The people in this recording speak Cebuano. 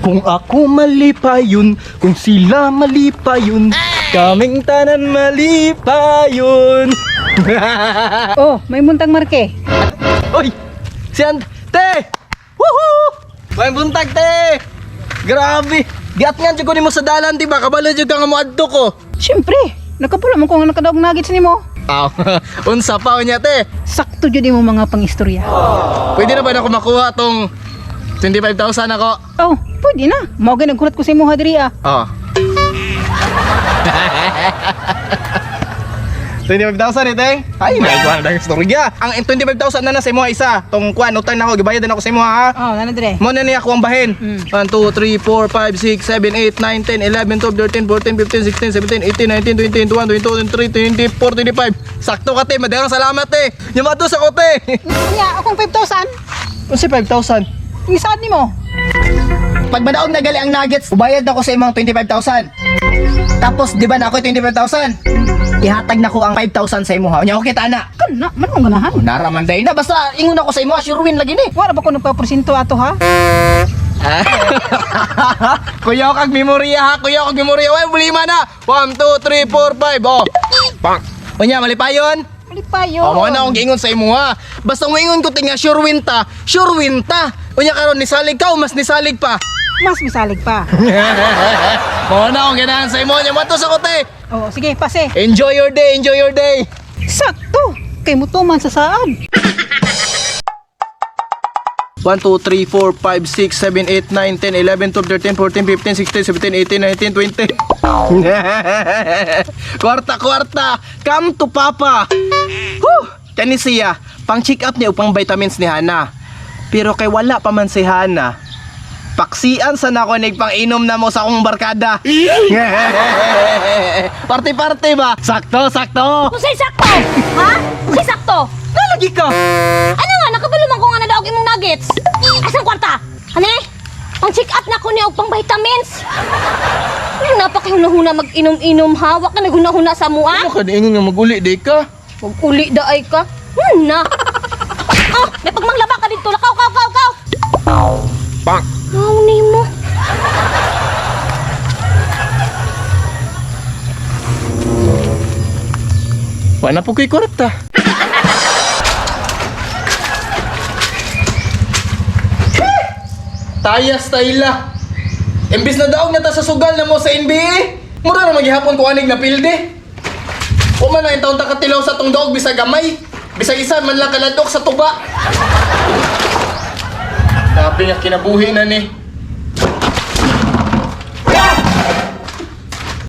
Kung ako malipayon, kung sila malipayon, kaming tanan malipayon. Oh, may muntang marke. Oy! Si Te! Woohoo! May buntag, te! Grabe! Giat nga jud ko nimo sa dalan, di ba? Kabalo jud ka nga moadto ko. Siyempre, nakapula mo ko nga nakadaog nuggets nimo. Aw, unsa pa unya, te? Sakto jud imo mga pangistorya. Pwede na ba na ako makuha tong 25,000 ako? Oh, pwede na. Mao gyud nagkulat ko sa imo ha diri ah. Oh. 25,000 ite. Ay, may kuan na istorya. Ang 25,000 na na sa imo isa. Tong kuan utang na ako, gibayad na ako sa imo ha. Oh, nana dire. Mo na niya ako ang bahin. 1, 2, 3, 4, 5, 6, 7, 8, 9, 10, 11, 12, 13, 14, 15, 16, 17, 18, 19, 20, 21, 22, 23, 24, 25. Sakto ka te, madarang salamat te. Nyamato sa kote. Nya, akong 5,000. Unsa 5,000? Ang saad nimo? Pag madaog na gali ang nuggets, ubayad ako sa imong 25,000. Tapos, di ba na ako 25,000? Ihatag na ko ang 5,000 sa imo ha. Unya, okay ta na. Kana, man mong ganahan. Naraman day na. Basta, ingon ako sa imo, sure win lagi ni. Wala ba ko nagpaporsinto ato ha? Kuya kag memorya ha, kuya kag memorya. Way, problema na. 1, 2, 3, 4, 5. Oh. Bang. Unya, malipayon. Malipayon. Oh, mo na akong giingon sa imo ha. Basta moingon ko tinga sure win ta, sure win ta. Unya karon nisalig ka o mas nisalig pa. Mas misalig pa. Mo na akong ganahan sa imo nya mato sa kote. Oh, sige, pase. Enjoy your day, enjoy your day. Sakto. Kay mutuman sa saad. 1, 2, 3, 4, 5, 6, 7, 8, 9, 10, 11, 12, 13, 14, 15, 16, 17, 18, 19, 20. Kwarta, kwarta! Come to Papa! Whew! Kani siya, pang check up niya upang vitamins ni Hana. Pero kay wala pa man si Hana, paksian sa nako nig pang inom na mo sa akong barkada. Parte-parte ba? Sakto, sakto! Unsay sakto? Ha? Unsay sakto? Nalagi ka! Ano nga nakabalo man ko nga nadaog imong nuggets? Asang kwarta? Ane? Pang check up na ko ni og pang vitamins. Ano napakahuna-huna mag-inom-inom ha? Wa ka naghuna-huna sa mua? Ano ka ingon nga maguli di ka? Wag uli daay ka. Na. Oh, may pagmanglaba ka dito. Lakaw, kaw, kaw, kaw. Bang! Mao ni mo. Wala po kay kwarta. Taya style. Imbis na daog na ta sa sugal na mo sa NBA, mura na maghihapon ko anig na pilde. Uma na taon ta katilaw sa tong daog bisag gamay, bisag isa man lang kaladok sa tuba. Grabe nga kinabuhi na ni.